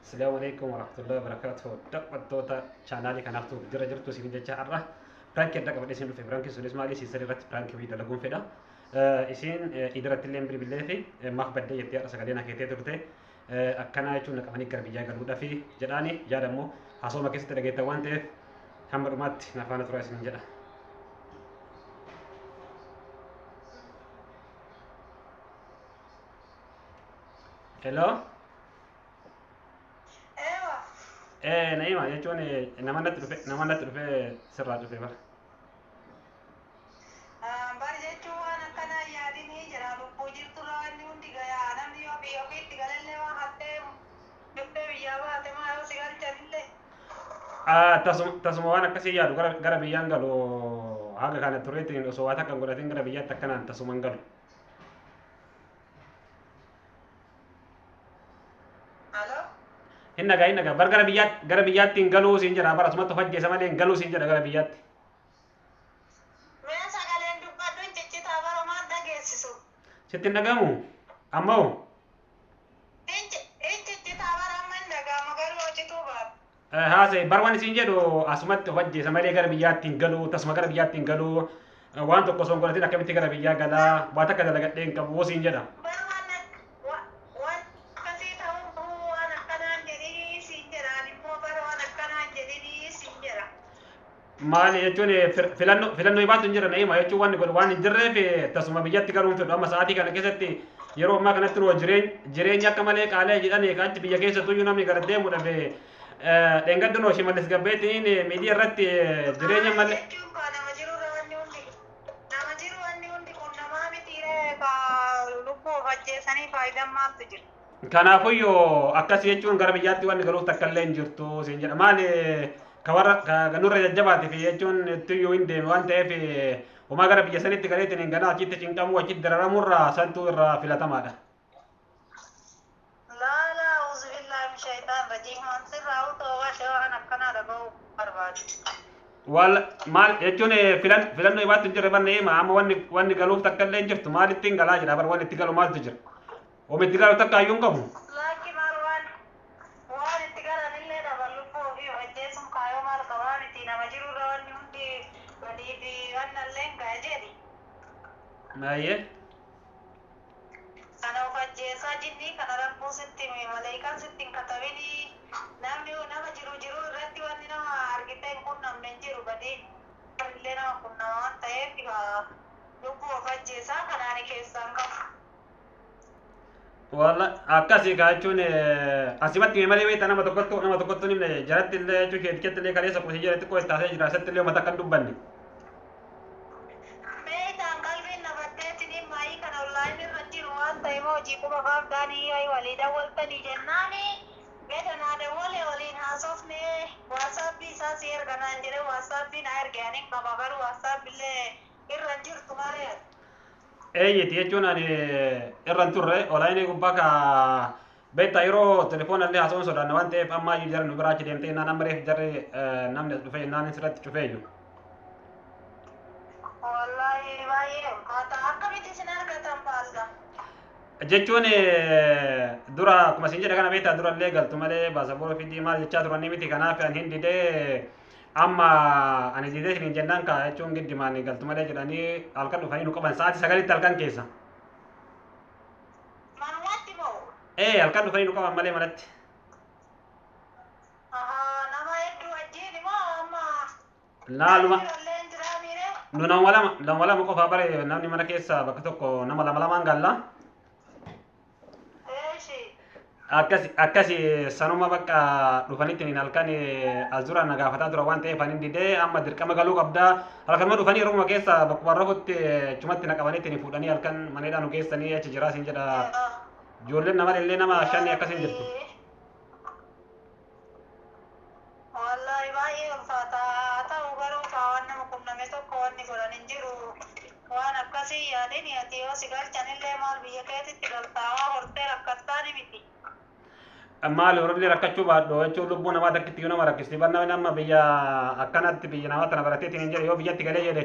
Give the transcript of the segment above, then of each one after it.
Assalamu alaikum warahmatullahi wabarakatuh. Daawwattoota chaanaalii kanaaf ta'u jira jirtu isin jecha har'a piraankii adda qabadhee isin dhufe. Piraankiin sunis maali? Siistar irratti piraankii wayii dalaguun fedha. Isin idiratti illee bilbilee fi maaf baddee jettee har'a sagalee na keetee turte. Akkanaa jechuun na qabanii gara biyyaa galuudhaafi jedhaani yaada immoo haasawuma keessatti dhageettan waan ta'eef hamma dhumaatti na faana turaa isiniin jedha. Hello? Ewa. Naima jechuun nama natti dhufe nama natti dhufe sirraa dhufe bara. Bari jechuun waan akkanaa yaadinii jira lubbuu jirturra wanni hundi gayaa namni yoo biyya ofiitti galallee waan hattee dhuftee biyyaa baate maa yoo si galchanillee. Tasuma waan akkasii yaadu gara biyyaan galu haga kana tureetiin osoo waa takka hin godhatin gara biyyaatti akkanaan tasuma hin galu. Halo? Hin dhagaa hin dhagaa bar gara biyyaatti hin galuu siin jedha bara asumatti of ajjeesa malee hin galuu siin jedha gara biyyaatti. Mee sagaleen dubbadhu hin ciccitaa bara maal dhageessisu? Sitti hin dhagamu? Ammoo Hin ciccitaa bara amma hin dhaga'amu garuu hojjetuu baata. Haasa'e bar waan isin jedhu asumatti of ajjeesa malee gara biyyaatti hin galuu tasuma gara biyyaatti hin galuu waan tokko osoo hin godhatin akkamitti gara biyyaa galaa waa takka dalagadhee hin qabu siin jedha. Bara waan akkasii ta'uu waan akkanaan jedhinii siin jedhaan immoo bara waan akkanaan jedhinii siin jedha. Maali jechuun filannoo baatu hin jirre Naima jechuun waan godhu waan hin jirreef tasuma biyyatti galuu hin fedhu amma sa'aatii kana keessatti yeroo ammaa kanatti nuu jireenya akka malee qaala'e jedhanii achi biyya keessattuyyuu namni gara deemu dhabe dheengaddu noo Shimallis Gabbeetiin miidiyaa irratti jireenya malee. Jechuun kaa nama jirurra wanni hundi nama jiru wanni hundi kun namaa mitiiree kaa lubbuu of ajjeesanii faayidaan maaltu jira? Kanaafuyyuu akkas jechuun gara biyyaatti wanni galuuf takka illee hin jirtu siin jedha maali ka warra ka nurra jajjabaate fi jechuun ittiyyuu hin deeme waan ta'eef homaa gara biyya sanitti galeetiin hin ganaa achitti cinqamuu achitti dararamurraa santuu irraa filatamaadha. Laa laa auzu billaahi min shaytaan rajiim waan sirraa utoo waashe waan akkanaa dhaga'uu barbaadu. Wal maal jechuun filannoo baattu hin jirre barne hima amma wanni galuuf takka illee hin jirtu maalitti hin galaa jira bar wanni itti galu maaltu jira. Omi itti galu takka iyyuu hin qabu. Laakki maal waan waan itti galanillee dhaban lubbuu ofii of ajjeesuun kaayoo maal qabaa miti nama jirurra wanni hundi badii fi wannallee hin ga'a jedhi. Maayyee. Kana of ajjeesaa jinnii kana rabbuu sitti hime maleekaan sitti hin katabinii namni nama jiru jiru irratti wanni nama argitee hin qunnamne hin jiru badii illee nama qunnama waan ta'eef lubbuu of ajjeesaa kanaani keessaan qabu. Walla akkasii kaa jechuun asumatti hime malee beektaa nama tokkottu himne jaratti illee jechuun keetichatti illee kaleessa qusii jala xiqqoo itti haasa'ee jira isatti illee uummata akka hin dubbanne. Meetaan qalbiin na baddeetiin maayii kana onlaayinii irra jiru waan ta'eef hojii quba qabdaanii yoo walii dawwaltanii jennaani gada naa dawwale waliin haasofne waasaappi isaa si erga naan jedhe waasaappi na erge ani hin qaba garuu waasaappi illee irra hin jirtu malee. Eeyyiti jechuun ani irra hin turre onlaayinii gubbaa ka beektaa yeroo telefoona illee haasa'uun sodaanna waan ta'eef amma iyyuu jarri nu biraa achi deemtee naan amma reef jarri namni as dhufee naan sirratti cufee iyyuu. Wallaahi baay'ee ulfaata akkamitti isin argatan baalla? Jechuun dura akkuma isin jedhe kana beektaa dura illee galtu malee baasaboora fidii maal jechaa turanii miti kanaaf ani hin didee amma ani didee isin jennaan kaa jechuun giddimaan galtu malee jedhanii halkan dhufanii nu qaban sa'aatii 9tti halkan keessa. Manumatti moo? Halkan dhufanii nu qaban malee manatti. Ahaa nama hedduu wajjin moo amma? Laaluma. Namni illee hin jiraa miiree? Nu nama lama qofaa bare namni mana keessa bakka tokko nama lama lamaan galla. Eeshi. Akkasi sanuma bakka dhufanitti halkan as dura na gaafataa tura waan ta'eef ani didee amma dirqama galuu qabdaa halkanuma dhufanii yeroo keessa bakkuma rafutti chumatti na qabanitti fuudhanii halkan maneedhaa nu geessanii achi jiraa siin jedha ijoolleen nama illee nama shanii akkasiin jirtu. Wallaahi baay'ee ulfaata haa ta'u garuu kaa waan nama qunname tokko wanni godhan hin jiru waan akkasii yaadin ati yoo si galchanillee maal biyya keetitti galtaa waa hortee rakkattaa ni miti. Maali horillee rakkachuu baadhu jechuun lubbuu namaa takkitti yoo nama rakkisti bar namni amma biyya akkanatti biyya namaa tana barateetiin hin jedhe yoo biyyatti galee jedhe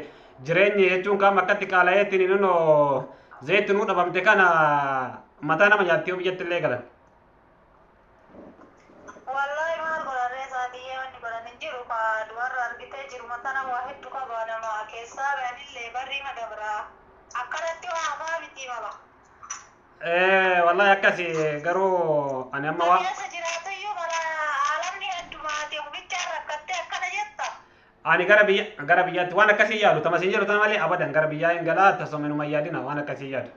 jireenyi jechuun qaama akkatti qaala'eetiin nunoo zayitti nuu dhabamte kana mataa nama nyaatti yoo biyyatti illee galan. jiru ka dubarra argitee jiru matana waa hedduu qaba nama keessaa baanillee barri madabraa akkanatti waa hafaa miti mala. Wallahi akkasi garuu ani amma waa Keessa jiraatu iyyuu bara alamni heddumaati bichaan rakkattee akkana jetta. Ani gara biyyaatti waan akkasii yaadu tama siin jedhu tana malee abadan gara biyyaa hin galaa tasuma inuma yaadina waan akkasii yaadu.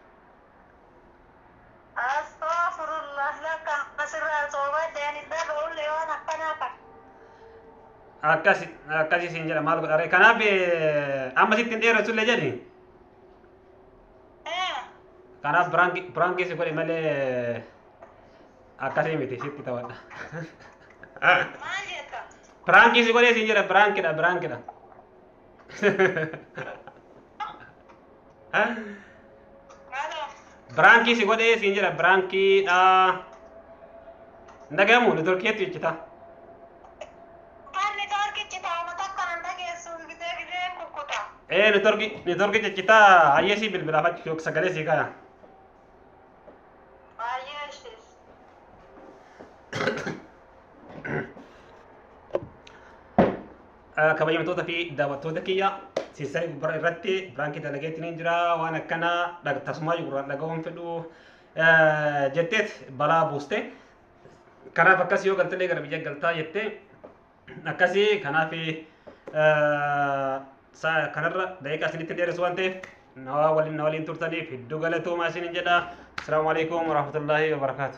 Astaghfirullah lakka asirraa soobadde ani dhaga'ullee waan akkanaa kan. Akkasi akkasii siin jedha maal godha ree kanaaf amma sitti hin dheeressullee jedhi. Kanaaf biraankii si godhe malee akkasii miti sitti taphadha. Maal jetta? Biraankii si godhee siin jedha biraankidha biraankidha. Maaloo? Biraankii si godhee siin jedha biraankiidha. Hin dhagahamu networkiitu jechita. Kan networkichi taa'uma takka nan dhageessu gisee giseen kukkuta. Ee networkii jechita hayyee sii bilbilaaf achi yookiin sagalee sii kaya. Baay'ee ishees. Kabajamtoota fi daawwattoota kiyya siisanii gubbaa irratti biraankii dalageetiin hin jira waan akkanaa tasumaa gurraan dhaga'uun fedhu jetteet balaa buuste. Kanaaf akkasii yoo galtelee gara biyya galtaa jettee akkasii kanaaf kanarra daqiiqaa isinitti dheeressu waan ta'eef na waliin turtaniif hedduu galatoomaa isiniin jedha. Assalaamu alaikum warahmatullaahi wabarakaatu.